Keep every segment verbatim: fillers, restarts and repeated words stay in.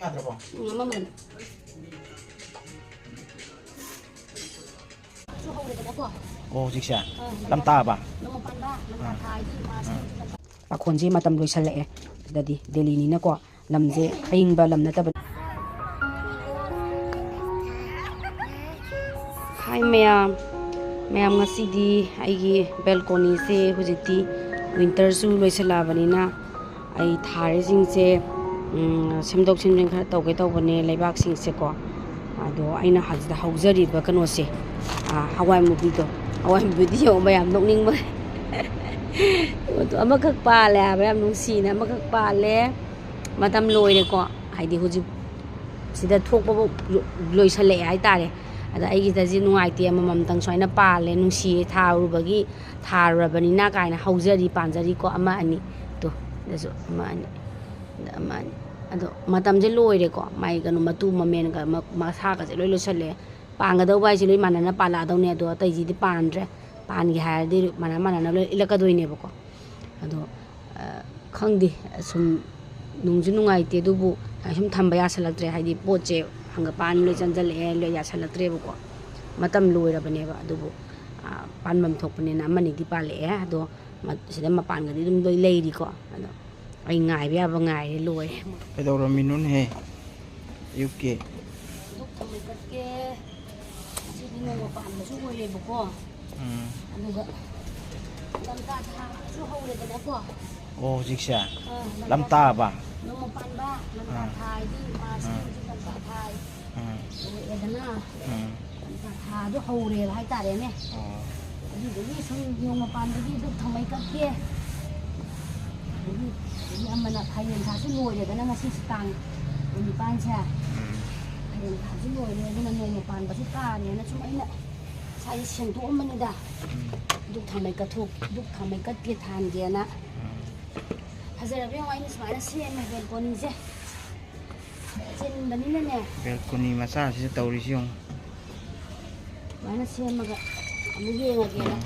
ꯌꯥꯗ꯭ꯔꯕꯣ? ꯎꯝ, ꯑꯃꯃꯝ꯫ ꯁꯨ ꯍꯧꯔꯦꯗꯅꯀꯣ꯫ ꯑꯣ, ꯍꯧꯖꯤꯛꯁꯦ? ꯑꯥ, ꯂꯝ ꯇꯥꯕ? ꯅꯣꯡꯃ ꯄꯥꯟꯕ, ꯂꯝ ꯑꯥ꯫ ꯊꯥ ꯍꯥꯏꯗꯤ ꯃꯥꯔꯁ ꯑꯥ꯫ ꯍꯧꯖꯤꯛ ꯂꯝ ꯄꯥꯟꯕ꯫ ꯄꯥꯈꯣꯟꯁꯤ ꯃꯇꯝ ꯂꯣꯏꯁꯜꯂꯛꯑꯦ꯫ ꯁꯤꯗꯗꯤ ꯗꯦꯜꯂꯤꯅꯤꯅꯀꯣ, ꯂꯝꯁꯦ ꯑꯏꯪꯕ ꯂꯝ ꯅꯠꯇꯕꯅꯤ꯫ ꯍꯥꯏ ꯃꯌꯥꯝ, ꯃꯌꯥꯝ ꯉꯁꯤꯗꯤ ꯑꯩꯒꯤ ꯕꯦꯜꯀꯣꯅꯤꯁꯦ ꯍꯧꯖꯤꯛꯇꯤ ꯋꯤꯟꯇꯔꯁꯨ ꯂꯣꯏꯁꯜꯂꯛꯑꯕꯅꯤꯅ ꯑꯩ ꯊꯥꯔꯤꯁꯤꯡꯁꯦ, ꯎꯝ, ꯁꯦꯝꯗꯣꯛ ꯁꯦꯝꯖꯤꯟ ꯈꯔ ꯇꯧꯒꯦ ꯇꯧꯕꯅꯦ ꯂꯩꯕꯥꯛꯁꯤꯡꯁꯦꯀꯣ꯫ ꯑꯗꯣ ꯑꯩꯅ ꯍꯧꯖꯤꯛꯇ ꯍꯧꯖꯔꯤꯕ ꯀꯩꯅꯣꯁꯦ, ꯑꯥ, ꯍꯋꯥꯏ ꯃꯨꯕꯤꯗꯣ, ꯍꯋꯥꯏ ꯃꯨꯕꯤꯗꯣ ꯌꯦꯡꯉꯣ ꯃꯌꯥꯝ ꯅꯣꯛꯅꯤꯡꯕ꯫ ꯑꯗꯣ ꯑꯃꯈꯛ ꯄꯥꯜꯂꯦ ꯍꯥꯏꯕ, ꯌꯥꯝ ꯅꯨꯡꯁꯤꯅ ꯑꯃꯈꯛ ꯄꯥꯜꯂꯦ꯫ ꯃꯇꯝ ꯂꯣꯏꯔꯦꯀꯣ, ꯍꯥꯏꯗꯤ ꯍꯧꯖꯤꯛ ꯁꯤꯗ ꯊꯣꯛꯄꯕꯨ ꯂꯣ-, ꯂꯣꯏꯁꯜꯂꯛꯑꯦ ꯍꯥꯏꯇꯥꯔꯦ꯫ ꯑꯗ ꯑꯩꯒꯤꯗꯁꯤ ꯅꯨꯡꯉꯥꯏꯇꯦ, ꯑꯃꯃꯝꯇꯪ ꯁꯨꯃꯥꯏꯅ ꯄꯥꯜꯂꯦ, ꯅꯨꯡꯁꯤꯌꯦ, ꯊꯥꯔꯨꯕꯒꯤ, ꯊꯥꯔꯨꯔꯕꯅꯤꯅ ꯀꯥꯏꯅ ꯍꯧꯖꯔꯤ, ꯄꯥꯟꯖꯔꯤꯀꯣ, ꯑꯃ ꯑꯅꯤ꯫ ꯇꯣ, ꯁꯤꯗꯁꯨ ꯑꯃ ꯑꯅꯤ, ꯑꯗ ꯑꯃ ꯑꯅꯤ꯫ ꯑꯗꯣ ꯃꯇꯝꯁꯦ ꯂꯣꯏꯔꯦꯀꯣ, ꯃꯥꯏ ꯀꯩꯅꯣ ꯃꯇꯨ ꯃꯃꯦꯟꯒ ꯃ-, ꯃꯁꯥꯒꯁꯦ ꯂꯣꯏ ꯂꯣꯏꯁꯜꯂꯦ꯫ ꯄꯥꯟꯒꯗꯧꯕ ꯍꯥꯏꯁꯦ ꯂꯣꯏ ꯃꯥꯟꯅꯅ ꯄꯥꯜꯂꯛꯑꯗꯧꯅꯦ, ꯑꯗꯣ ꯑꯇꯩꯁꯤꯗꯤ ꯄꯥꯟꯗ꯭ꯔꯦ꯫ ꯄꯥꯟꯒꯦ ꯍꯥꯏꯔꯗꯤ ꯃꯥꯟꯅ ꯃꯥꯟꯅꯅ ꯂꯣꯏ ꯏꯜꯂꯛꯀꯗꯣꯏꯅꯦꯕꯀꯣ꯫ ꯑꯗꯣ, ꯑ, ꯈꯪꯗꯦ, ꯁꯨꯝ ꯅꯨꯡꯁꯨ ꯅꯨꯡꯉꯥꯏꯇꯦ, ꯑꯗꯨꯕꯨ ꯁꯨꯝ ꯊꯝꯕ ꯌꯥꯁꯜꯂꯛꯇ꯭ꯔꯦ, ꯍꯥꯏꯗꯤ ꯄꯣꯠꯁꯦ ꯍꯪꯒꯄꯥꯟ ꯂꯣꯏ ꯆꯪꯁꯤꯜꯂꯛꯑꯦ, ꯂꯣꯏ ꯌꯥꯁꯜꯂꯛꯇ꯭ꯔꯦꯕꯀꯣ꯫ ꯃꯇꯝ ꯂꯣꯏꯔꯕꯅꯦꯕ, ꯑꯗꯨꯕꯨ, ꯑ, ꯄꯥꯟꯐꯝ ꯊꯣꯛꯄꯅꯤꯅ ꯑꯃꯅꯤꯗꯤ ꯄꯥꯜꯂꯛꯑꯦ, ꯑꯗꯣ ꯃ-, ꯁꯤꯗ ꯃꯄꯥꯟꯒꯗꯤ ꯑꯗꯨꯝ ꯂꯣꯏ ꯂꯩꯔꯤꯀꯣ꯫ ꯑꯗꯣ ꯑꯩ ꯉꯥꯏꯕ ꯌꯥꯕ ꯉꯥꯏꯔꯦ, ꯂꯣꯏꯔꯦ꯫ ꯀꯩꯗꯧꯔꯝꯃꯤꯅꯣꯅꯦꯍꯦ? ꯑꯌꯨꯛꯀꯤ꯫ ꯙꯨꯞ ꯊꯥꯎꯃꯩ ꯀꯠꯀꯦ꯫ ꯉꯁꯤꯗꯤ ꯅꯣꯡꯃ ꯄꯥꯟꯕꯁꯨ ꯑꯣꯏꯔꯦꯕꯀꯣ꯫ ꯎꯝ꯫ ꯑꯗꯨꯒ ꯂꯝꯇꯥ ꯊꯥꯕꯁꯨ ꯍꯧꯔꯦꯗꯅꯀꯣ꯫ ꯑꯣ, ꯍꯧꯖꯤꯛꯁꯦ? ꯑꯥ, ꯂꯝꯇꯥ ꯂꯝꯇꯥꯕ? ꯅꯣꯡꯃ ꯄꯥꯟꯕ, ꯂꯝꯇꯥ ꯑꯥ꯫ ꯊꯥ ꯍꯥꯏꯗꯤ ꯃꯥꯔꯁꯀꯤ ꯑꯥ꯫ ꯍꯧꯖꯤꯛ ꯂꯝꯇꯥ ꯊꯥ ꯑꯥ꯫ ꯑꯣꯏꯔꯦꯗꯅ꯫ ꯎꯝ꯫ ꯂꯝꯇꯥ ꯊꯥꯗꯣ ꯍꯧꯔꯦꯕ ꯍꯥꯏꯇꯥꯔꯦꯅꯦ꯫ ꯑꯣ꯫ ꯑꯗꯨꯗꯨꯒꯤ ꯁꯨꯝ ꯅꯣꯡꯃ ꯄꯥꯟꯕꯒꯤ ꯙꯨꯞ ꯊꯥꯎꯃꯩ ꯀꯠꯀꯦ꯫ ꯑꯗꯒꯤ, ꯑꯗꯒꯤ ꯑꯃꯅ ꯐꯥꯏꯔꯦꯟ ꯊꯥꯁꯨ ꯂꯣꯏꯔꯦꯗꯅ, ꯉꯁꯤ ꯇꯥꯡ ꯀꯨꯟꯅꯤꯄꯥꯟꯁꯦ꯫ ꯎꯝ꯫ ꯐꯥꯏꯔꯦꯟ ꯊꯥꯁꯨ ꯂꯣꯏꯔꯦ, ꯑꯗꯨꯅ ꯅꯣꯡꯃ ꯄꯥꯟꯕꯁꯨ ꯇꯥꯔꯦꯅ ꯁꯨꯝ ꯑꯩꯅ ꯏꯁꯥꯁꯦ ꯁꯦꯡꯗꯣꯛꯑꯝꯕꯅꯤꯗ꯫ ꯎꯝ꯫ ꯙꯨꯞ ꯊꯥꯎꯃꯩ ꯀꯠꯊꯣꯛ-, ꯙꯨꯞ ꯊꯥꯎꯃꯩ ꯀꯠꯀꯦ ꯊꯥꯟꯒꯦꯅ꯫ ꯎꯝ꯫ ꯐꯖꯔꯕ ꯌꯦꯡꯉꯣ, ꯑꯩꯅ ꯁꯨꯃꯥꯏꯅ ꯁꯦꯝꯃꯦ ꯕꯦꯜꯀꯣꯅꯤꯁꯦ꯫ ꯆꯤꯟꯕꯅꯤꯅꯅꯦ꯫ ꯕꯦꯜꯀꯣꯅꯤ ꯃꯆꯥꯁꯤꯗ ꯇꯧꯔꯤꯁꯤ ꯌꯦꯡꯉꯨ꯫ ꯁꯨꯃꯥꯏꯅ ꯁꯦꯝꯃꯒ ꯑꯃꯨꯛ ꯌꯦꯡꯉꯒꯦꯅ꯫ ꯎꯝ꯫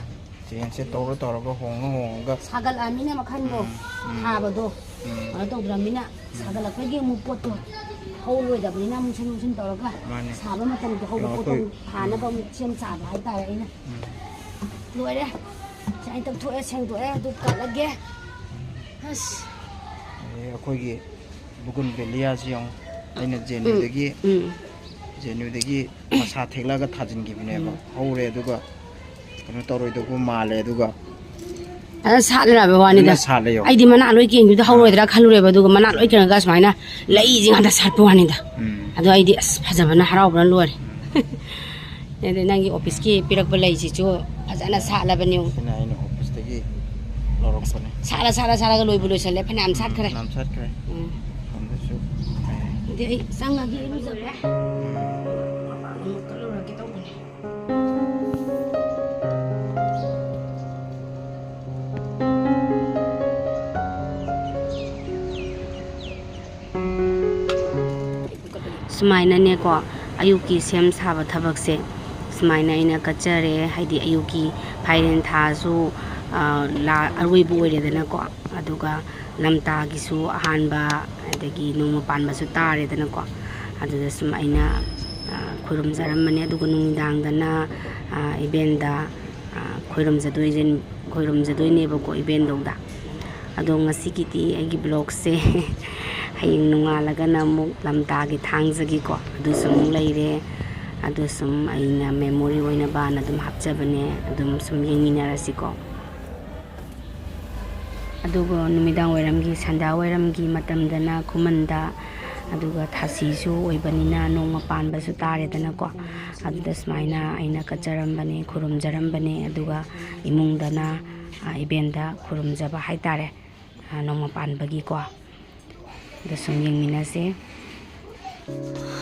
ꯆꯦꯟꯁꯦ ꯇꯧꯔ ꯇꯧꯔꯒ, ꯍꯣꯡꯉ ꯍꯣꯡꯉꯒ꯫ ꯁꯥꯒꯠꯂꯛꯑꯃꯤꯅ ꯃꯈꯟꯗꯣ ꯎꯝ, ꯎꯝ꯫ ꯊꯥꯕꯗꯣ꯫ ꯀꯩꯅꯣ ꯇꯧꯗ꯭ꯔꯕꯅꯤꯅ, ꯁꯥꯒꯠꯂꯛꯄꯒꯤ ꯑꯃꯨꯛ ꯄꯣꯠꯇꯣ ꯍꯧꯔꯣꯏꯗꯕꯅꯤꯅ, ꯑꯃꯨꯛ ꯁꯤꯟ ꯑꯃꯨꯛ ꯁꯤꯟ ꯇꯧꯔꯒ, ꯃꯥꯅꯦ꯫ ꯁꯥꯕ ꯃꯇꯝꯗ ꯍꯧꯕ ꯀꯩꯅꯣ ꯄꯣꯠꯇꯣ ꯑꯩꯈꯣꯏ ꯑꯃꯨꯛ ꯊꯥꯅꯕ ꯑꯃꯨꯛ ꯁꯦꯝ ꯁꯥꯕ ꯍꯥꯏꯇꯥꯔꯦ ꯑꯩꯅ꯫ ꯎꯝ꯫ ꯂꯣꯏꯔꯦ꯫ ꯁꯤ ꯑꯩ ꯇꯧꯊꯣꯛꯑꯦ, ꯁꯦꯡꯗꯣꯛꯑꯦ, ꯑꯗꯨ ꯀꯠꯂꯒꯦ꯫ ꯑꯁ꯫ ꯑꯦ, ꯑꯩꯈꯣꯏꯒꯤ ꯕꯨꯒꯟꯕꯦꯂꯤꯌꯥꯁꯤ ꯌꯦꯡꯉꯨ꯫ ꯑꯩꯅ J and ꯌꯨꯗꯒꯤ, um. J and ꯌꯨꯗꯒꯤ ꯃꯁꯥ ꯊꯦꯛꯂꯛꯑꯒ ꯊꯥꯖꯤꯟꯈꯤꯕꯅꯦꯕ꯫ ꯎꯝ꯫ ꯍꯧꯔꯦ, ꯑꯗꯨꯒ ꯀꯩꯅꯣ ꯇꯧꯔꯣꯏꯗꯧꯕ ꯃꯥꯜꯂꯦ, ꯑꯗꯨꯒ ꯑꯗ ꯁꯥꯠꯂꯔꯕ ꯋꯥꯅꯤꯗ꯫ ꯐꯖꯅ ꯁꯥꯠꯂꯦ ꯌꯦꯡꯉꯣ꯫ ꯑꯩꯗꯤ ꯃꯅꯥ ꯂꯣꯏ ꯀꯦꯟꯈꯤꯕꯗꯣ ꯍꯧꯔꯣꯏꯗ꯭ꯔꯥ ꯈꯜꯂꯨꯔꯦꯕ, ꯑꯗꯨꯒ ꯃꯅꯥ ꯂꯣꯏ ꯀꯦꯟꯔꯒ ꯁꯨꯃꯥꯏꯅ ꯂꯩꯁꯤ ꯉꯥꯛꯇ ꯁꯥꯠꯄ ꯋꯥꯅꯤꯗ꯫ ꯎꯝ꯫ ꯑꯗꯣ ꯑꯩꯗꯤ ꯑꯁ ꯐꯖꯕꯅ ꯍꯔꯥꯎꯕꯅ ꯂꯣꯏꯔꯦ꯫ ꯑꯗꯩ ꯅꯪꯒꯤ ꯑꯣꯐꯤꯁꯀꯤ ꯄꯤꯔꯛꯄ ꯂꯩꯁꯤꯁꯨ ꯐꯖꯅ ꯁꯥꯠꯂꯕꯅꯤ꯫ ꯁꯤꯅ ꯑꯩꯅ ꯑꯣꯐꯤꯁꯇꯒꯤ ꯂꯧꯔꯛꯄꯅꯦ꯫ ꯁꯥꯠꯂ, ꯁꯥꯠꯂ, ꯁꯥꯠꯂꯒ ꯂꯣꯏꯕꯨ ꯂꯣꯏꯁꯜꯂꯦ, ꯐꯅꯌꯥꯝ ꯁꯥꯠꯈ꯭ꯔꯦ꯫ ꯌꯥꯝ ꯁꯥꯠꯈ꯭ꯔꯦ꯫ ꯎꯝ꯫ ꯁꯣꯝꯗꯁꯨ ꯂꯩꯔꯦ꯫ ꯑꯗꯨꯗꯤ ꯑꯩ ꯆꯪꯉꯒꯦ, ꯏꯔꯨꯖꯒꯦ꯫ ꯃꯄꯥꯟ ꯑꯃꯨꯛ ꯆꯠꯂꯨꯔꯒꯦ ꯇꯧꯕꯅꯦ꯫ ꯁꯨꯃꯥꯏꯅꯅꯦꯀꯣ, ꯑꯌꯨꯛꯀꯤ ꯁꯦꯝ ꯁꯥꯕ ꯊꯕꯛꯁꯦ ꯁꯨꯃꯥꯏꯅ ꯑꯩꯅ ꯀꯠꯆꯔꯦ꯫ ꯍꯥꯏꯗꯤ ꯑꯌꯨꯛꯀꯤ ꯐꯥꯏꯔꯦꯟ ꯊꯥꯁꯨ, ꯑ, ꯂꯥ-, ꯑꯔꯣꯏꯕ ꯑꯣꯏꯔꯦꯗꯅꯀꯣ꯫ ꯑꯗꯨꯒ ꯂꯝꯇꯥꯒꯤꯁꯨ ꯑꯍꯥꯟꯕ, ꯑꯗꯒꯤ ꯅꯣꯡꯃ ꯄꯥꯟꯕꯁꯨ ꯇꯥꯔꯦꯗꯅꯀꯣ꯫ ꯑꯗꯨꯗ ꯁꯨꯝ ꯑꯩꯅ, ꯑ, ꯈꯨꯔꯨꯝꯖꯔꯝꯕꯅꯦ꯫ ꯑꯗꯨꯒ ꯅꯨꯃꯤꯗꯥꯡꯗꯅ, ꯑ, ꯏꯕꯦꯟꯗ, ꯑ, ꯈꯣꯏꯔꯨꯝꯖꯗꯣꯏꯁꯦ, ꯈꯣꯏꯔꯨꯝꯖꯗꯣꯏꯅꯦꯕꯀꯣ ꯏꯕꯦꯟꯗꯧꯗ꯫ ꯑꯗꯣ ꯉꯁꯤꯒꯤꯗꯤ ꯑꯩꯒꯤ ꯕ꯭ꯂꯣꯒꯁꯦ ꯍꯌꯦꯡ ꯅꯣꯡꯉꯥꯜꯂꯒꯅ ꯑꯃꯨꯛ ꯂꯝꯇꯥꯒꯤ ꯊꯥꯡꯖꯒꯤꯀꯣ, ꯑꯗꯨꯁꯨ ꯑꯃꯨꯛ ꯂꯩꯔꯦ꯫ ꯑꯗꯨ ꯁꯨꯝ ꯑꯩꯅ ꯃꯦꯃꯣꯔꯤ ꯑꯣꯏꯅꯕꯅ ꯑꯗꯨꯝ ꯍꯥꯞꯆꯕꯅꯦ, ꯑꯗꯨꯝ ꯁꯨꯝ ꯌꯦꯡꯃꯤꯟꯅꯔꯁꯤꯀꯣ꯫ ꯑꯗꯨꯒ ꯅꯨꯃꯤꯗꯥꯡ ꯋꯥꯏꯔꯝꯒꯤ, ꯁꯟꯙ꯭ꯌꯥ ꯋꯥꯏꯔꯝꯒꯤ ꯃꯇꯝꯗꯅ ꯈꯨꯃꯟꯗ, ꯑꯗꯨꯒ ꯊꯥꯁꯤꯁꯨ ꯑꯣꯏꯕꯅꯤꯅ ꯅꯣꯡꯃ ꯄꯥꯟꯕꯁꯨ ꯇꯥꯔꯦꯗꯅꯀꯣ꯫ ꯑꯗꯨꯗ ꯁꯨꯃꯥꯏꯅ ꯑꯩꯅ ꯀꯠꯆꯔꯝꯕꯅꯦ, ꯈꯨꯔꯨꯝꯖꯔꯝꯕꯅꯦ꯫ ꯑꯗꯨꯒ ꯏꯃꯨꯡꯗꯅ, ꯑ, ꯏꯕꯦꯟꯗ ꯈꯨꯔꯨꯝꯖꯕ ꯍꯥꯏꯇꯥꯔꯦ, ꯑ, ꯅꯣꯡꯃ ꯄꯥꯟꯕꯒꯤꯀꯣ꯫ ꯑꯗ ꯁꯨꯝ ꯌꯦꯡꯃꯤꯟꯅꯁꯦ꯫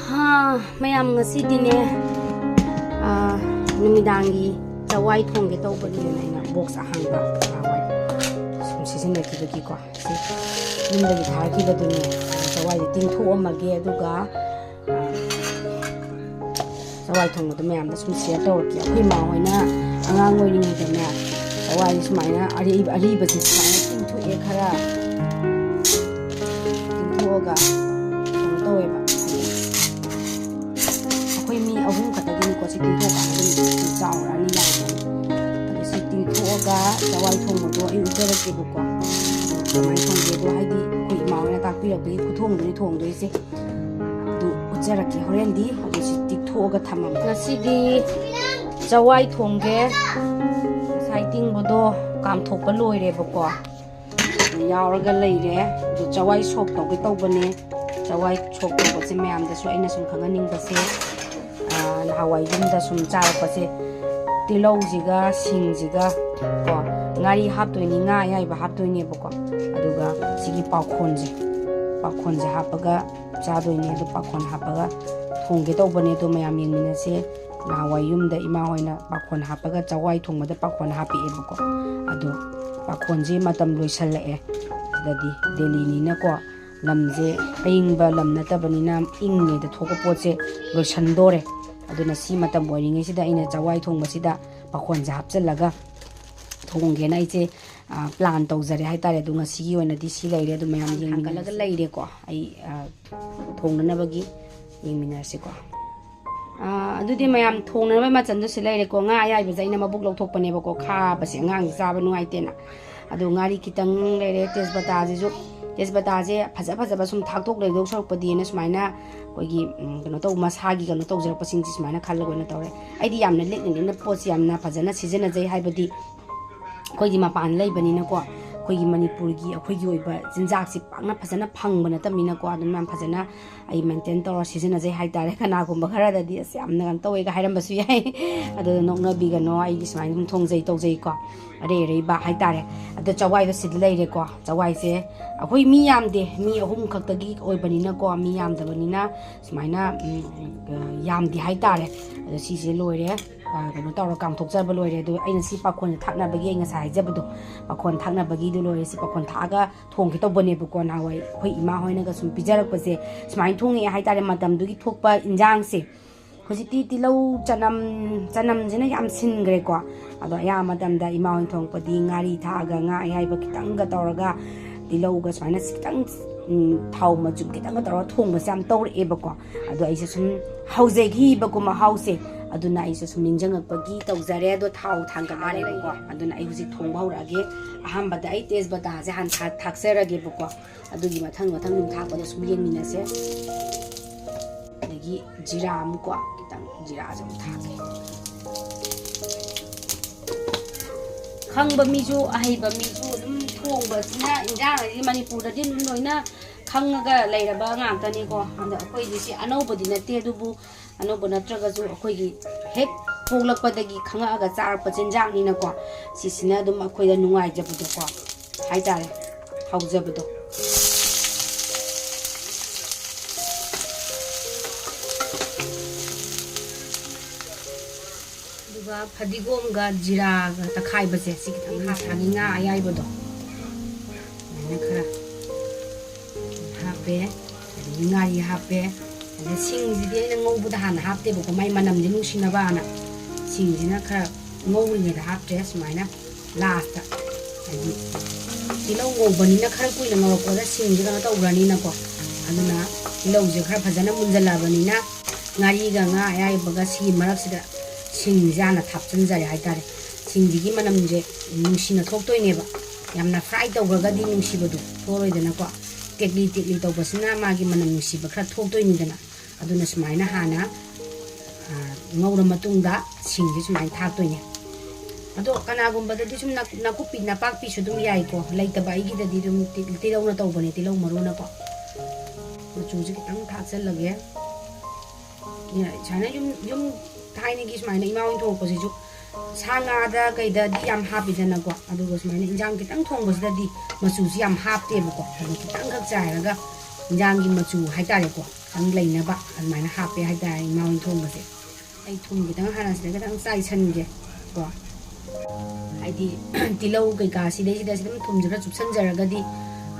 ꯍꯥ, ꯃꯌꯥꯝ ꯉꯁꯤꯗꯤꯅꯦ, ꯑ, ꯅꯨꯃꯤꯗꯥꯡꯒꯤ ꯆꯋꯥꯏ ꯊꯣꯡꯒꯦ ꯇꯧꯕꯅꯦꯅ ꯑꯩꯅ ꯕꯣꯛꯁ ꯑꯍꯥꯡꯕ ꯅꯍꯥꯟꯋꯥꯏ ꯁꯨꯝ ꯁꯤꯖꯤꯟꯅꯈꯤꯕꯒꯤꯀꯣ, ꯁꯤ ꯌꯨꯝꯗꯒꯤ ꯊꯥꯔꯛꯈꯤꯕꯗꯨꯅꯦ꯫ ꯑ, ꯆꯋꯥꯏꯁꯦ ꯇꯤꯡꯊꯣꯛꯑꯝꯃꯒꯦ, ꯑꯗꯨꯒ, ꯑ, ꯆꯋꯥꯏ ꯊꯣꯡꯕꯗꯣ ꯃꯌꯥꯝꯗ ꯁꯨꯝ ꯁꯤꯌꯔ ꯇꯧꯔꯛꯀꯦ꯫ ꯑꯩꯈꯣꯏ ꯏꯃꯥ ꯍꯣꯏꯅ ꯑꯉꯥꯡ ꯑꯣꯏꯔꯤꯉꯩꯗꯅꯦ, ꯆꯋꯥꯏꯁꯦ ꯁꯨꯃꯥꯏꯅ ꯑꯔꯤ-, ꯑꯔꯤꯕꯁꯦ ꯁꯨꯃꯥꯏꯅ ꯇꯤꯡꯊꯣꯛꯑꯦ ꯈꯔ꯫ ꯀꯩꯅꯣ ꯇꯧꯋꯦꯕ, ꯍꯥꯏꯗꯤ ꯑꯩꯈꯣꯏ ꯃꯤ ꯑꯍꯨꯝ ꯈꯛꯇꯒꯤꯅꯤꯀꯣ꯫ ꯁꯤ ꯇꯤꯡꯊꯣꯛꯑꯀꯥꯟꯗ ꯑꯗꯨꯝ ꯆꯥꯎꯔꯛꯑꯅꯤ, ꯌꯥꯔꯅꯤ꯫ ꯑꯗꯣ ꯁꯤ ꯇꯤꯡꯊꯣꯛꯑꯒ ꯆꯋꯥꯏ ꯊꯣꯡꯕꯗꯣ ꯑꯩ ꯎꯠꯆꯔꯛꯀꯦꯕꯀꯣ꯫ ꯀꯃꯥꯏꯅ ꯊꯣꯡꯒꯦꯗꯣ, ꯍꯥꯏꯗꯤ ꯑꯩꯈꯣꯏ ꯏꯃꯥ ꯍꯣꯏꯅ ꯇꯥꯛꯄꯤꯔꯛꯄꯒꯤ ꯈꯨꯊꯣꯡꯗꯨꯅꯤ ꯊꯣꯡꯗꯣꯏꯁꯦ꯫ ꯑꯗꯨ ꯎꯠꯆꯔꯛꯀꯦ ꯍꯣꯔꯦꯟꯗꯤ꯫ ꯑꯗꯨ ꯁꯤ ꯇꯤꯡꯊꯣꯛꯑꯒ ꯊꯝꯃꯝꯃꯦ꯫ ꯉꯁꯤꯗꯤ ꯆꯋꯥꯏ ꯊꯣꯡꯒꯦ꯫ ꯉꯁꯥꯏ ꯇꯤꯡꯕꯗꯣ ꯀꯥꯝꯊꯣꯛꯄ ꯂꯣꯏꯔꯦꯕꯀꯣ꯫ ꯌꯥꯎꯔꯒ ꯂꯩꯔꯦ꯫ ꯑꯗꯨ ꯆꯋꯥꯏ ꯁꯣꯛ ꯇꯧꯒꯦ ꯇꯧꯕꯅꯦ꯫ ꯆꯋꯥꯏ ꯁꯣꯛ ꯇꯧꯕꯁꯦ ꯃꯌꯥꯝꯗꯁꯨ ꯑꯩꯅ ꯁꯨꯝ ꯈꯪꯍꯟꯅꯤꯡꯕꯁꯦ, ꯑꯥ, ꯅꯍꯥꯟꯋꯥꯏ ꯌꯨꯝꯗ ꯁꯨꯝ ꯆꯥꯔꯛꯄꯁꯦ, ꯇꯤꯜꯍꯧꯁꯤꯒ ꯁꯤꯡꯁꯤꯒ ꯀꯣ, ꯉꯥꯔꯤ ꯍꯥꯞꯇꯣꯏꯅꯤ, ꯉꯥ ꯑꯌꯥꯏꯕ ꯍꯥꯞꯇꯣꯏꯅꯦꯕꯀꯣ꯫ ꯑꯗꯨꯒ ꯁꯤꯒꯤ ꯄꯥꯎꯈꯣꯟꯁꯦ, ꯄꯥꯎꯈꯣꯟꯁꯦ ꯍꯥꯞꯄꯒ ꯆꯥꯗꯣꯏꯅꯦ꯫ ꯑꯗꯨ ꯄꯥꯎꯈꯣꯟ ꯍꯥꯞꯄꯒ ꯊꯣꯡꯒꯦ ꯇꯧꯕꯅꯦ꯫ ꯑꯗꯣ ꯃꯌꯥꯝ ꯌꯦꯡꯃꯤꯟꯅꯁꯦ꯫ ꯅꯍꯥꯟꯋꯥꯏ ꯌꯨꯝꯗ ꯏꯃꯥ ꯍꯣꯏꯅ ꯄꯥꯈꯣꯟ ꯍꯥꯞꯄꯒ, ꯆꯋꯥꯏ ꯊꯣꯡꯕꯗ ꯄꯥꯈꯣꯟ ꯍꯥꯞꯄꯛꯑꯦꯕꯀꯣ꯫ ꯑꯗꯣ ꯄꯥꯈꯣꯟꯁꯦ ꯃꯇꯝ ꯂꯣꯏꯁꯜꯂꯛꯑꯦ꯫ ꯁꯤꯗꯗꯤ ꯗꯦꯜꯂꯤꯅꯤꯅꯀꯣ, ꯂꯝꯁꯦ ꯑꯏꯪꯕ ꯂꯝ ꯅꯠꯇꯕꯅꯤꯅ, ꯏꯪꯉꯤꯉꯩꯗ ꯊꯣꯛꯄ ꯄꯣꯠꯁꯦ ꯂꯣꯏꯁꯟꯗꯣꯔꯦ꯫ ꯑꯗꯨꯅ ꯁꯤ ꯃꯇꯝ ꯑꯣꯏꯔꯤꯉꯩꯁꯤꯗ ꯑꯩꯅ ꯆꯋꯥꯏ ꯊꯣꯡꯕꯁꯤꯗ ꯄꯥꯈꯣꯟꯁꯦ ꯍꯥꯞꯆꯤꯜꯂꯒ ꯊꯣꯡꯒꯦꯅ ꯑꯩꯁꯦ, ꯑ, ꯄ꯭ꯂꯥꯟ ꯇꯧꯖꯔꯦ ꯍꯥꯏꯇꯥꯔꯦ꯫ ꯑꯗꯣ ꯉꯁꯤꯒꯤ ꯑꯣꯏꯅꯗꯤ ꯁꯤ ꯂꯩꯔꯦ꯫ ꯑꯗꯣ ꯃꯌꯥꯝ ꯌꯦꯡꯃꯤꯟꯅꯔꯒ ꯂꯩꯔꯦꯀꯣ꯫ ꯑꯩ, ꯑ, ꯊꯣꯡꯅꯅꯕꯒꯤ ꯌꯦꯡꯃꯤꯟꯅꯔꯁꯤꯀꯣ꯫ ꯑꯥ, ꯑꯗꯨꯗꯤ ꯃꯌꯥꯝ ꯊꯣꯡꯅꯕ ꯃꯆꯜꯗꯣ ꯁꯤ ꯂꯩꯔꯦꯀꯣ꯫ ꯉꯥ ꯑꯌꯥꯏꯕꯁꯦ ꯑꯩꯅ ꯃꯕꯨꯛ ꯂꯧꯊꯣꯛꯄꯅꯦꯕꯀꯣ, ꯈꯥꯕꯁꯦ ꯑꯉꯥꯡꯁꯦ ꯆꯥꯕ ꯅꯨꯡꯉꯥꯏꯇꯦꯅ꯫ ꯑꯗꯣ ꯉꯥꯔꯤ ꯈꯤꯇꯪ ꯂꯩꯔꯦ, ꯇꯦꯖꯄꯇꯥꯁꯤꯁꯨ, ꯇꯦꯖꯄꯇꯥꯁꯦ ꯐꯖ ꯐꯖꯕ ꯁꯨꯝ ꯊꯥꯛꯇꯣꯛ ꯂꯩꯗꯧ ꯁꯔꯨꯛꯄꯗꯤꯅ ꯁꯨꯃꯥꯏꯅ ꯑꯩꯈꯣꯏꯒꯤ, ꯎꯝ, ꯀꯩꯅꯣ ꯇꯧꯕ, ꯃꯁꯥꯒꯤ ꯀꯩꯅꯣ ꯇꯧꯖꯔꯛꯄꯁꯤꯡꯁꯤ ꯁꯨꯃꯥꯏꯅ ꯈꯜꯂꯒ ꯑꯣꯏꯅ ꯇꯧꯔꯦ꯫ ꯑꯩꯗꯤ ꯌꯥꯝꯅ ꯂꯤꯛꯅ ꯂꯤꯛꯅ ꯄꯣꯠꯁꯦ ꯌꯥꯝꯅ ꯐꯖꯅ ꯁꯤꯖꯤꯟꯅꯖꯩ, ꯍꯥꯏꯕꯗꯤ ꯑꯩꯈꯣꯏꯒꯤ ꯃꯄꯥꯟ ꯂꯩꯕꯅꯤꯅꯀꯣ, ꯑꯩꯈꯣꯏꯒꯤ ꯃꯅꯤꯄꯨꯔꯒꯤ ꯑꯩꯈꯣꯏꯒꯤ ꯑꯣꯏꯕ ꯆꯤꯟꯖꯥꯛꯁꯤ ꯄꯥꯛꯅ ꯐꯖꯅ ꯐꯪꯕ ꯅꯠꯇꯕꯅꯤꯅꯀꯣ, ꯑꯗꯨꯝ ꯌꯥꯝ ꯐꯖꯅ ꯑꯩ ꯃꯦꯟꯇꯦꯟ ꯇꯧꯔ ꯁꯤꯖꯤꯟꯅꯖꯩ ꯍꯥꯏꯇꯥꯔꯦ꯫ ꯀꯅꯥꯒꯨꯝꯕ ꯈꯔꯗꯗꯤ "ꯑꯁ, ꯌꯥꯝꯅ ꯀꯩꯅꯣ ꯇꯧꯋꯦꯒ" ꯍꯥꯏꯔꯝꯕꯁꯨ ꯌꯥꯏ꯫ ꯑꯗꯨ ꯅꯣꯛꯅꯕꯤꯒꯅꯣ, ꯑꯩꯒꯤ ꯁꯨꯃꯥꯏꯅ ꯑꯗꯨꯝ ꯊꯣꯡꯖꯩ, ꯇꯧꯖꯩꯀꯣ, ꯑꯔꯩ ꯑꯔꯩꯕ ꯍꯥꯏꯇꯥꯔꯦ꯫ ꯑꯗꯣ ꯆꯋꯥꯏꯗꯣ ꯁꯤꯗ ꯂꯩꯔꯦꯀꯣ꯫ ꯆꯋꯥꯏꯁꯦ ꯑꯩꯈꯣꯏ ꯃꯤ ꯌꯥꯝꯗꯦ, ꯃꯤ ꯑꯍꯨꯝ ꯈꯛꯇꯒꯤ ꯑꯣꯏꯕꯅꯤꯅꯀꯣ, ꯃꯤ ꯌꯥꯝꯗꯕꯅꯤꯅ ꯁꯨꯃꯥꯏꯅ, ꯎꯝ, ꯌꯥꯝꯗꯦ ꯍꯥꯏꯇꯥꯔꯦ꯫ ꯑꯗꯣ ꯁꯤꯁꯦ ꯂꯣꯏꯔꯦ꯫ ꯑ, ꯀꯩꯅꯣ ꯇꯧꯔ ꯀꯥꯝꯊꯣꯛꯆꯕ ꯂꯣꯏꯔꯦ꯫ ꯑꯗꯨ ꯑꯩꯅ ꯁꯤ ꯄꯥꯈꯣꯟꯁꯦ ꯊꯥꯛꯅꯕꯒꯤ ꯑꯩ ꯉꯁꯥꯏ ꯍꯥꯏꯖꯕꯗꯣ, ꯄꯥꯈꯣꯟ ꯊꯥꯛꯅꯕꯒꯤꯗꯣ ꯂꯣꯏꯔꯦ꯫ ꯁꯤ ꯄꯥꯈꯣꯟ ꯊꯥꯛꯑꯒ ꯊꯣꯡꯒꯦ ꯇꯧꯕꯅꯦꯕꯀꯣ꯫ ꯅꯍꯥꯟꯋꯥꯏ ꯑꯩꯈꯣꯏ ꯏꯃꯥ ꯍꯣꯏꯅꯒ ꯁꯨꯝ ꯄꯤꯖꯔꯛꯄꯁꯦ, ꯁꯨꯃꯥꯏꯅ ꯊꯣꯡꯉꯛꯑꯦ ꯍꯥꯏꯇꯥꯔꯦ, ꯃꯇꯝꯗꯨꯒꯤ ꯊꯣꯛꯄ ꯏꯟꯖꯥꯡꯁꯦ꯫ ꯍꯧꯖꯤꯛꯇꯤ ꯇꯤꯜꯍꯧ, ꯆꯅꯝ, ꯆꯅꯝꯁꯤꯅ ꯌꯥꯝ ꯁꯤꯟꯈ꯭ꯔꯦꯀꯣ꯫ ꯑꯗꯣ ꯑꯌꯥꯝꯕ ꯃꯇꯝꯗ ꯏꯃꯥ ꯍꯣꯏꯅ ꯊꯣꯡꯉꯛꯄꯗꯤ ꯉꯥꯔꯤ ꯊꯥꯛꯑꯒ, ꯉꯥ ꯑꯌꯥꯏꯕ ꯈꯤꯇꯪꯒ ꯇꯧꯔꯒ, ꯇꯤꯜꯍꯧꯒ ꯁꯨꯃꯥꯏꯅ ꯈꯤꯇꯪ ꯎꯝ, ꯊꯥꯎ ꯃꯆꯨꯝ ꯈꯤꯇꯪꯒ ꯇꯧꯔꯒ ꯊꯣꯡꯕꯁꯦ ꯌꯥꯝ ꯇꯧꯔꯛꯑꯦꯕꯀꯣ꯫ ꯑꯗꯣ ꯑꯩꯁꯦ ꯁꯨꯝ ꯍꯧꯖꯈꯤꯕꯀꯣ ꯃꯍꯥꯎꯁꯦ, ꯑꯗꯨꯅ ꯑꯩꯁꯦ ꯁꯨꯝ ꯅꯤꯡꯁꯤꯡꯉꯛꯄꯒꯤ ꯇꯧꯖꯔꯦ꯫ ꯑꯗꯣ ꯊꯥꯎ ꯊꯥꯡꯒꯠꯂꯦꯕꯀꯣ꯫ ꯑꯗꯨꯅ ꯑꯩ ꯍꯧꯖꯤꯛ ꯊꯣꯡꯕ ꯍꯧꯔꯛꯑꯒꯦ꯫ ꯑꯍꯥꯟꯕꯗ ꯑꯩ ꯇꯦꯖꯄꯇꯥꯁꯦ ꯍꯥꯟꯅ ꯊꯥ- ꯊꯥꯛꯆꯔꯒꯦꯕꯀꯣ꯫ ꯑꯗꯨꯒꯤ ꯃꯊꯪ ꯃꯊꯪ ꯑꯗꯨꯝ ꯊꯥꯛꯄꯗ ꯁꯨꯝ ꯌꯦꯡꯃꯤꯟꯅꯁꯦ꯫ ꯑꯗꯒꯤ ꯖꯤꯔꯥ ꯑꯃꯨꯛꯀꯣ, ꯈꯤꯇꯪ ꯖꯤꯔꯥꯁꯦ ꯑꯃꯨꯛ ꯊꯥꯛꯀꯦ꯫ ꯈꯪꯕ ꯃꯤꯁꯨ, ꯑꯍꯩꯕ ꯃꯤꯁꯨ ꯑꯗꯨꯝ ꯊꯣꯡꯕꯁꯤꯅ, ꯏꯟꯖꯥꯡ ꯍꯥꯏꯁꯤꯗꯤ ꯃꯅꯤꯄꯨꯔꯗꯗꯤ ꯑꯗꯨꯝ ꯂꯣꯏꯅ ꯈꯪꯉꯒ ꯂꯩꯔꯕ ꯉꯥꯛꯇꯅꯤꯀꯣ꯫ ꯑꯗ ꯑꯩꯈꯣꯏꯗꯤ ꯁꯤ ꯑꯅꯧꯕꯗꯤ ꯅꯠꯇꯦ, ꯑꯗꯨꯕꯨ ꯑꯅꯧꯕ ꯅꯠꯇ꯭ꯔꯒꯁꯨ ꯑꯩꯈꯣꯏꯒꯤ ꯍꯦꯛ ꯄꯣꯛꯂꯛꯄꯗꯒꯤ ꯈꯪꯉꯛꯑꯒ ꯆꯥꯔꯛꯄ ꯆꯤꯟꯖꯥꯛꯅꯤꯅꯀꯣ, ꯁꯤꯁꯤꯅ ꯑꯗꯨꯝ ꯑꯩꯈꯣꯏꯗ ꯅꯨꯡꯉꯥꯏꯖꯕꯗꯣꯀꯣ, ꯍꯥꯏꯇꯥꯔꯦ, ꯍꯥꯎꯖꯕꯗꯣ꯫ ꯑꯗꯨꯒ ꯐꯗꯤꯒꯣꯝꯒ ꯖꯤꯔꯥꯒ ꯇꯛꯈꯥꯏꯕꯁꯦ ꯁꯤ ꯈꯤꯇꯪ ꯍꯥꯞꯄꯅꯤ, ꯉꯥ ꯑꯌꯥꯏꯕꯗꯣ ꯑꯗꯨꯃꯥꯏꯅ ꯈꯔ ꯍꯥꯞꯄꯦ꯫ ꯑꯗꯒꯤ ꯉꯥꯔꯤ ꯍꯥꯞꯄꯦ꯫ ꯑꯗꯩ ꯁꯤꯡꯁꯤꯗꯤ ꯑꯩꯅ ꯉꯧꯕꯗ ꯍꯥꯟꯅ ꯍꯥꯞꯇꯦꯕꯀꯣ, ꯃꯥꯏ ꯃꯅꯝꯁꯦ ꯅꯨꯡꯁꯤꯅꯕꯅ꯫ ꯁꯤꯡꯁꯤꯅ ꯈꯔ ꯉꯧꯔꯤꯉꯩꯗ ꯍꯥꯞꯇ꯭ꯔꯦ꯫ ꯁꯨꯃꯥꯏꯅ ꯂꯥꯁꯇ, ꯍꯥꯏꯗꯤ ꯇꯤꯜꯍꯧ ꯉꯧꯕꯅꯤꯅ ꯈꯔ ꯀꯨꯏꯅ ꯉꯧꯔꯛꯄꯗ ꯁꯤꯡꯁꯦ ꯀꯩꯅꯣ ꯇꯧꯈ꯭ꯔꯅꯤꯅꯀꯣ꯫ ꯑꯗꯨꯅ ꯇꯤꯜꯍꯧꯁꯦ ꯈꯔ ꯐꯖꯅ ꯃꯨꯟꯖꯜꯂꯛꯑꯕꯅꯤꯅ ꯉꯥꯔꯤꯒ ꯉꯥ ꯑꯌꯥꯏꯕꯒ ꯁꯤꯒꯤ ꯃꯔꯛꯁꯤꯗ ꯁꯤꯡꯁꯦ ꯍꯥꯟꯅ ꯊꯥꯞꯆꯤꯟꯖꯔꯦ ꯍꯥꯏꯇꯥꯔꯦ꯫ ꯁꯤꯡꯁꯤꯒꯤ ꯃꯅꯝꯁꯦ ꯅꯨꯡꯁꯤꯅ ꯊꯣꯛꯇꯣꯏꯅꯦꯕ꯫ ꯌꯥꯝꯅ ꯐ꯭ꯔꯥꯏ ꯇꯧꯈ꯭ꯔꯒꯗꯤ ꯅꯨꯡꯁꯤꯕꯗꯣ ꯊꯣꯛꯑꯔꯣꯏꯗꯅꯀꯣ꯫ ꯇꯦꯛꯂꯤ ꯇꯦꯛꯂꯤ ꯇꯧꯕꯁꯤꯅ ꯃꯥꯒꯤ ꯃꯅꯝ ꯅꯨꯡꯁꯤꯕ ꯈꯔ ꯊꯣꯛꯇꯣꯏꯅꯤꯗꯅ꯫ ꯑꯗꯨꯅ ꯁꯨꯃꯥꯏꯅ ꯍꯥꯟꯅ, ꯑ, ꯉꯧꯔ ꯃꯇꯨꯡꯗ ꯁꯤꯡꯁꯦ ꯁꯨꯃꯥꯏꯅ ꯊꯥꯛꯇꯣꯏꯅꯦ꯫ ꯑꯗꯣ ꯀꯅꯥꯒꯨꯝꯕꯗꯗꯤ ꯁꯨꯝ ꯅꯥꯀꯨꯞ-, ꯅꯥꯀꯨꯞꯄꯤ ꯅꯄꯥꯛꯄꯤꯁꯨ ꯑꯗꯨꯝ ꯌꯥꯏꯀꯣ꯫ ꯂꯩꯇꯕ ꯑꯩꯒꯤꯗꯗꯤ ꯑꯗꯨꯝ ꯇꯤ-, ꯇꯤꯜꯍꯧꯅ ꯇꯧꯕꯅꯦ, ꯇꯤꯜꯍꯧ ꯃꯔꯨꯅꯀꯣ꯫ ꯃꯆꯨꯁꯦ ꯈꯤꯇꯪ ꯊꯥꯛꯆꯜꯂꯒꯦ꯫ ꯁꯨꯃꯥꯏꯅ ꯌꯨꯝ, ꯌꯨꯝ ꯊꯥꯏꯅꯒꯤ ꯁꯨꯃꯥꯏꯅ ꯏꯃꯥ ꯍꯣꯏꯅ ꯊꯣꯡꯉꯛꯄꯁꯤꯁꯨ ꯁꯥ ꯉꯥꯗ ꯀꯩꯗꯗꯤ ꯌꯥꯝ ꯍꯥꯞꯄꯤꯗꯅꯀꯣ꯫ ꯑꯗꯨꯒ ꯁꯨꯃꯥꯏꯅ ꯏꯟꯖꯥꯡ ꯈꯤꯇꯪ ꯊꯣꯡꯕꯁꯤꯗꯗꯤ ꯃꯆꯨꯁꯤ ꯌꯥꯝ ꯍꯥꯞꯇꯦꯕꯀꯣ꯫ ꯑꯗꯨ ꯈꯤꯇꯪꯈꯛ ꯆꯥꯏꯔꯒ ꯏꯟꯖꯥꯡꯒꯤ ꯃꯆꯨ ꯍꯥꯏꯇꯥꯔꯦꯀꯣ, ꯈꯤꯇꯪ ꯂꯩꯅꯕ ꯑꯗꯨꯃꯥꯏꯅ ꯍꯥꯞꯄꯦ ꯍꯥꯏꯇꯥꯔꯦ ꯏꯃꯥ ꯍꯣꯏꯅ ꯊꯣꯡꯕꯁꯦ꯫ ꯑꯩ ꯊꯨꯝ ꯈꯤꯇꯪ ꯍꯥꯟꯅ ꯁꯤꯗ ꯈꯤꯇꯪ ꯆꯥꯏꯁꯟꯒꯦ ꯀꯣ꯫ ꯍꯥꯏꯗꯤ ꯇꯤꯜꯍꯧ ꯀꯩꯀꯥ ꯁꯤꯗꯩꯁꯤꯗ ꯑꯗꯨꯝ ꯊꯨꯝꯁꯦ ꯈꯔ ꯆꯨꯞꯁꯟꯖꯔꯒꯗꯤ,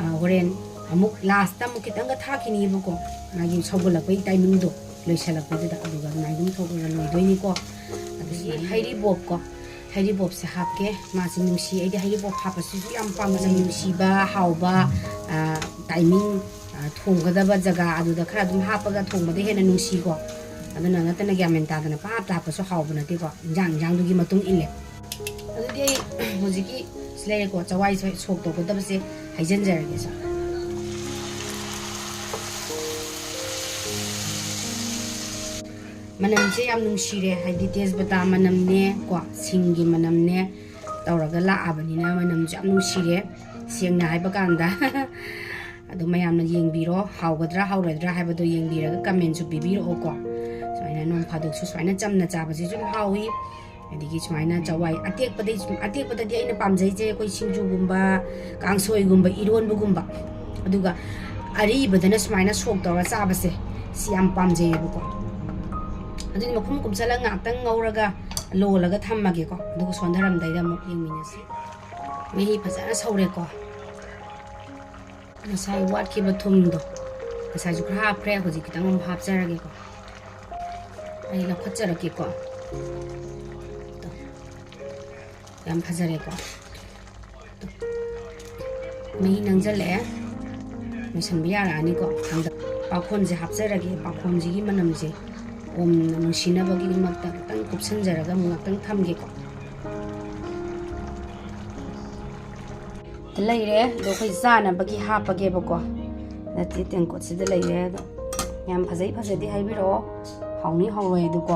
ꯑ, ꯍꯣꯔꯦꯟ ꯑꯃꯨꯛ ꯂꯥꯁꯇ ꯑꯃꯨꯛ ꯈꯤꯇꯪꯒ ꯊꯥꯛꯈꯤꯅꯤꯕꯀꯣ, ꯃꯥꯒꯤ ꯁꯧꯒꯠꯂꯛꯄꯒꯤ ꯇꯥꯏꯃꯤꯡꯗꯣ ꯂꯣꯏꯁꯜꯂꯛꯄꯗꯨꯗ꯫ ꯑꯗꯨꯒ ꯑꯗꯨꯃꯥꯏꯅ ꯑꯗꯨꯝ ꯊꯣꯛꯑꯒ ꯂꯣꯏꯗꯣꯏꯅꯤꯀꯣ꯫ ꯑꯗꯒꯤ ꯍꯩꯔꯤꯕꯣꯞꯀꯣ, ꯍꯩꯔꯤꯕꯣꯞꯁꯦ ꯍꯥꯞꯀꯦ꯫ ꯃꯥꯁꯦ ꯅꯨꯡꯁꯤ꯫ ꯑꯩꯗꯤ ꯍꯩꯔꯤꯕꯣꯞ ꯍꯥꯞꯄꯁꯤꯁꯨ ꯌꯥꯝ ꯄꯥꯝꯖꯩ꯫ ꯅꯨꯡꯁꯤꯕ, ꯍꯥꯎꯕ, ꯇꯥꯏꯃꯤꯡ, ꯊꯣꯡꯒꯗꯕ ꯖꯒꯥ ꯑꯗꯨꯗ ꯈꯔ ꯑꯗꯨꯝ ꯍꯥꯞꯄꯒ ꯊꯣꯡꯕꯗ ꯍꯦꯟꯅ ꯅꯨꯡꯁꯤꯀꯣ꯫ ꯑꯗꯨꯅ ꯅꯠꯇꯅ ꯒ꯭ꯌꯥꯟ ꯃꯦꯟ ꯇꯥꯗꯅ ꯄꯪꯍꯥꯞꯇ ꯍꯥꯞꯄꯁꯨ ꯍꯥꯎꯕ ꯅꯠꯇꯦꯀꯣ꯫ ꯏꯟꯖꯥꯡ ꯏꯟꯖꯥꯡꯗꯨꯒꯤ ꯃꯇꯨꯡ ꯏꯜꯂꯦ꯫ ꯑꯗꯨꯗꯤ ꯑꯩ ꯍꯧꯖꯤꯛꯀꯤ ꯁꯤ ꯂꯩꯔꯦꯀꯣ, ꯆꯋꯥꯏꯁꯦ ꯁꯣꯛ ꯇꯧꯒꯗꯕꯁꯦ ꯍꯩꯖꯤꯟꯖꯔꯒꯦ ꯁꯦ꯫ ꯃꯅꯝꯁꯦ ꯌꯥꯝ ꯅꯨꯡꯁꯤꯔꯦ, ꯍꯥꯏꯗꯤ ꯇꯦꯖꯄꯇꯥ ꯃꯅꯝꯅꯦ ꯀꯣ, ꯁꯤꯡꯒꯤ ꯃꯅꯝꯅꯦ ꯇꯧꯔꯒ ꯂꯥꯛꯑꯕꯅꯤꯅ ꯃꯅꯝꯁꯨ ꯌꯥꯝ ꯅꯨꯡꯁꯤꯔꯦ, ꯁꯦꯡꯅ ꯍꯥꯏꯕ ꯀꯥꯟꯗ꯫ ꯑꯗꯣ ꯃꯌꯥꯝꯅ ꯌꯦꯡꯕꯤꯔꯣ, ꯍꯥꯎꯒꯗ꯭ꯔꯥ ꯍꯥꯎꯔꯣꯏꯗ꯭ꯔꯥ ꯍꯥꯏꯕꯗꯣ ꯌꯦꯡꯕꯤꯔꯒ ꯀꯃꯦꯟꯁꯨ ꯄꯤꯕꯤꯔꯛꯑꯣꯀꯣ꯫ ꯁꯨꯃꯥꯏꯅ ꯅꯣꯡ ꯐꯥꯗꯣꯛꯁꯨ ꯁꯨꯃꯥꯏꯅ ꯆꯝꯅ ꯆꯥꯕꯁꯤꯁꯨ ꯍꯥꯎꯏ꯫ ꯑꯗꯒꯤ ꯁꯨꯃꯥꯏꯅ ꯆꯋꯥꯏ ꯑꯇꯦꯛꯄꯗꯩ ꯁꯨꯝ, ꯑꯇꯦꯛꯄꯗꯗꯤ ꯑꯩꯅ ꯄꯥꯝꯖꯩꯁꯦ ꯑꯩꯈꯣꯏ ꯁꯤꯡꯖꯨꯒꯨꯝꯕ, ꯀꯥꯡꯁꯣꯏꯒꯨꯝꯕ, ꯏꯔꯣꯟꯕꯒꯨꯝꯕ, ꯑꯗꯨꯒ ꯑꯔꯤꯕꯗꯅ ꯁꯨꯃꯥꯏꯅ ꯁꯣꯛ ꯇꯧꯔ ꯆꯥꯕꯁꯦ, ꯁꯤ ꯌꯥꯝ ꯄꯥꯝꯖꯩꯌꯦꯕꯀꯣ꯫ ꯑꯗꯨꯗꯤ ꯃꯈꯨꯝ ꯀꯨꯞꯁꯜꯂꯒ ꯉꯥꯛꯇꯪ ꯉꯧꯔꯒ ꯂꯣꯜꯂꯒ ꯊꯝꯃꯒꯦꯀꯣ, ꯑꯗꯨꯒ ꯁꯣꯟꯊꯔꯝꯗꯥꯏꯗ ꯑꯃꯨꯛ ꯌꯦꯡꯃꯤꯟꯅꯁꯤ꯫ ꯃꯍꯤ ꯐꯖꯅ ꯁꯧꯔꯦꯀꯣ꯫ ꯉꯁꯥꯏ ꯋꯥꯠꯈꯤꯕ ꯊꯨꯝꯗꯣ, ꯉꯁꯥꯏꯁꯨ ꯈꯔ ꯍꯥꯞꯈ꯭ꯔꯦ, ꯍꯧꯖꯤꯛ ꯈꯤꯇꯪ ꯑꯃꯨꯛ ꯍꯥꯞꯆꯔꯒꯦꯀꯣ꯫ ꯑꯩ ꯂꯧꯈꯠꯆꯔꯛꯀꯦꯀꯣ꯫ ꯌꯥꯝ ꯐꯖꯔꯦꯀꯣ꯫ ꯃꯍꯤ ꯅꯪꯁꯤꯜꯂꯛꯑꯦ, ꯂꯣꯏꯁꯤꯟꯕ ꯌꯥꯔꯛꯑꯅꯤꯀꯣ꯫ ꯍꯟꯗꯛ ꯄꯥꯈꯣꯟꯁꯦ ꯍꯥꯞꯆꯔꯒꯦ꯫ ꯄꯥꯈꯣꯟꯁꯤꯒꯤ ꯃꯅꯝꯁꯦ ꯑꯣꯝꯅ ꯅꯨꯡꯁꯤꯅꯕꯒꯤꯗꯃꯛꯇ ꯈꯤꯇꯪ ꯀꯨꯞꯁꯟꯖꯔꯒ ꯑꯃꯨꯛ ꯉꯥꯛꯇꯪ ꯊꯝꯒꯦꯀꯣ꯫ ꯂꯩꯔꯦ꯫ ꯑꯗꯣ ꯑꯩꯈꯣꯏ ꯆꯥꯅꯕꯒꯤ ꯍꯥꯞꯄꯒꯦꯕꯀꯣ꯫ ꯅꯠꯇꯦ, ꯇꯦꯡꯀꯣꯠꯁꯤꯗ ꯂꯩꯔꯦ꯫ ꯑꯗꯣ ꯌꯥꯝ ꯐꯖꯩ ꯐꯖꯗꯦ ꯍꯥꯏꯕꯤꯔꯛꯑꯣ, ꯍꯥꯎꯅꯤ ꯍꯥꯎꯔꯣꯏ ꯑꯗꯨꯀꯣ꯫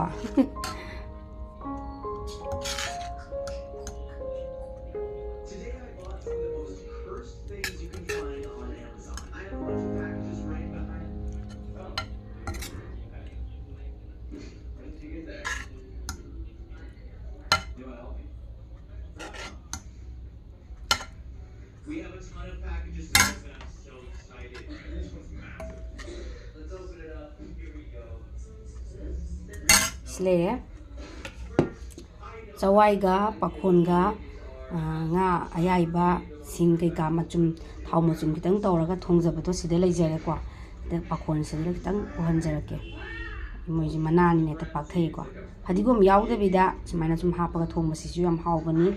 ꯁꯤ ꯂꯩꯔꯦ꯫ ꯆꯋꯥꯏꯒ ꯄꯥꯈꯣꯟꯒ, ꯑ, ꯉꯥ ꯑꯌꯥꯏꯕ, ꯁꯤꯡ ꯀꯩꯀꯥ ꯃꯆꯨꯝ, ꯊꯥꯎ ꯃꯆꯨꯝ ꯈꯤꯇꯪ ꯇꯧꯔꯒ ꯊꯣꯡꯖꯕꯗꯣ ꯁꯤꯗ ꯂꯩꯖꯔꯦꯀꯣ꯫ ꯁꯤꯗ ꯄꯥꯈꯣꯟꯁꯤꯗ ꯈꯤꯇꯪ ꯎꯍꯟꯖꯔꯛꯀꯦ꯫ ꯃꯣꯏꯁꯦ ꯃꯅꯥꯅꯤꯅ ꯍꯦꯛꯇ ꯄꯥꯛꯊꯩꯀꯣ꯫ ꯐꯗꯤꯒꯣꯝ ꯌꯥꯎꯗꯕꯤꯗ ꯁꯨꯃꯥꯏꯅ ꯁꯨꯝ ꯍꯥꯞꯄꯒ ꯊꯣꯡꯕꯁꯤꯁꯨ ꯌꯥꯝ ꯍꯥꯎꯕꯅꯤ꯫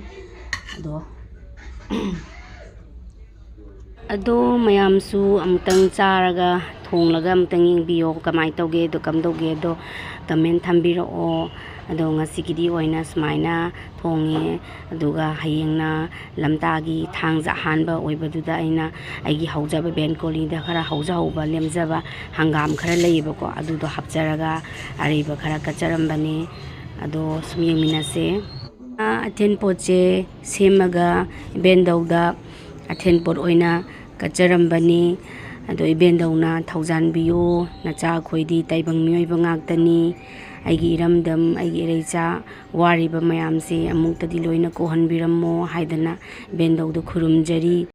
ꯑꯗꯣ ꯑꯗꯣ ꯃꯌꯥꯝꯁꯨ ꯑꯃꯨꯛꯇꯪ ꯆꯥꯔꯒ, ꯊꯣꯡꯂꯒ ꯑꯃꯨꯛꯇꯪ ꯌꯦꯡꯕꯤꯌꯣ, ꯀꯃꯥꯏꯅ ꯇꯧꯒꯦ ꯑꯗꯣ, ꯀꯝꯗꯧꯒꯦ ꯑꯗꯣ, ꯀꯃꯦꯟ ꯊꯝꯕꯤꯔꯛꯑꯣ꯫ ꯑꯗꯣ ꯉꯁꯤꯒꯤꯗꯤ ꯑꯣꯏꯅ ꯁꯨꯃꯥꯏꯅ ꯊꯣꯡꯉꯦ꯫ ꯑꯗꯨꯒ ꯍꯌꯦꯡꯅ ꯂꯝꯇꯥꯒꯤ ꯊꯥꯡꯖ ꯑꯍꯥꯟꯕ ꯑꯣꯏꯕꯗꯨꯗ ꯑꯩꯅ ꯑꯩꯒꯤ ꯍꯧꯖꯕ ꯕꯦꯟꯀꯣꯂꯤꯗ ꯈꯔ ꯍꯧꯖꯍꯧꯕ, ꯂꯦꯝꯖꯕ ꯍꯪꯒꯥꯝ ꯈꯔ ꯂꯩꯌꯦꯕꯀꯣ, ꯑꯗꯨꯗꯣ ꯍꯥꯞꯆꯔꯒ ꯑꯔꯩꯕ ꯈꯔ ꯀꯠꯆꯔꯝꯕꯅꯦ꯫ ꯑꯗꯣ ꯁꯨꯝ ꯌꯦꯡꯃꯤꯟꯅꯁꯦ꯫ ꯑꯊꯦꯟ ꯄꯣꯠꯁꯦ ꯁꯦꯝꯃꯒ ꯏꯕꯦꯟꯗꯧꯗ ꯑꯊꯦꯟ ꯄꯣꯠ ꯑꯣꯏꯅ ꯀꯠꯆꯔꯝꯕꯅꯤ꯫ ꯑꯗꯣ ꯏꯕꯦꯟꯗꯧꯅ ꯊꯧꯖꯥꯟꯕꯤꯌꯨ, ꯅꯆꯥ ꯑꯩꯈꯣꯏꯗꯤ ꯇꯥꯏꯕꯪ ꯃꯤꯑꯣꯏꯕ ꯉꯥꯛꯇꯅꯤ, ꯑꯩꯒꯤ ꯏꯔꯝꯗꯝ, ꯑꯩꯒꯤ ꯏꯔꯩꯆꯥ ꯋꯥꯔꯤꯕ ꯃꯌꯥꯝꯁꯦ ꯑꯃꯨꯛꯇꯗꯤ ꯂꯣꯏꯅ ꯀꯣꯛꯍꯟꯕꯤꯔꯝꯃꯣ ꯍꯥꯏꯗꯅ ꯏꯕꯦꯟꯗꯧꯗ ꯈꯨꯔꯨꯝꯖꯔꯤ꯫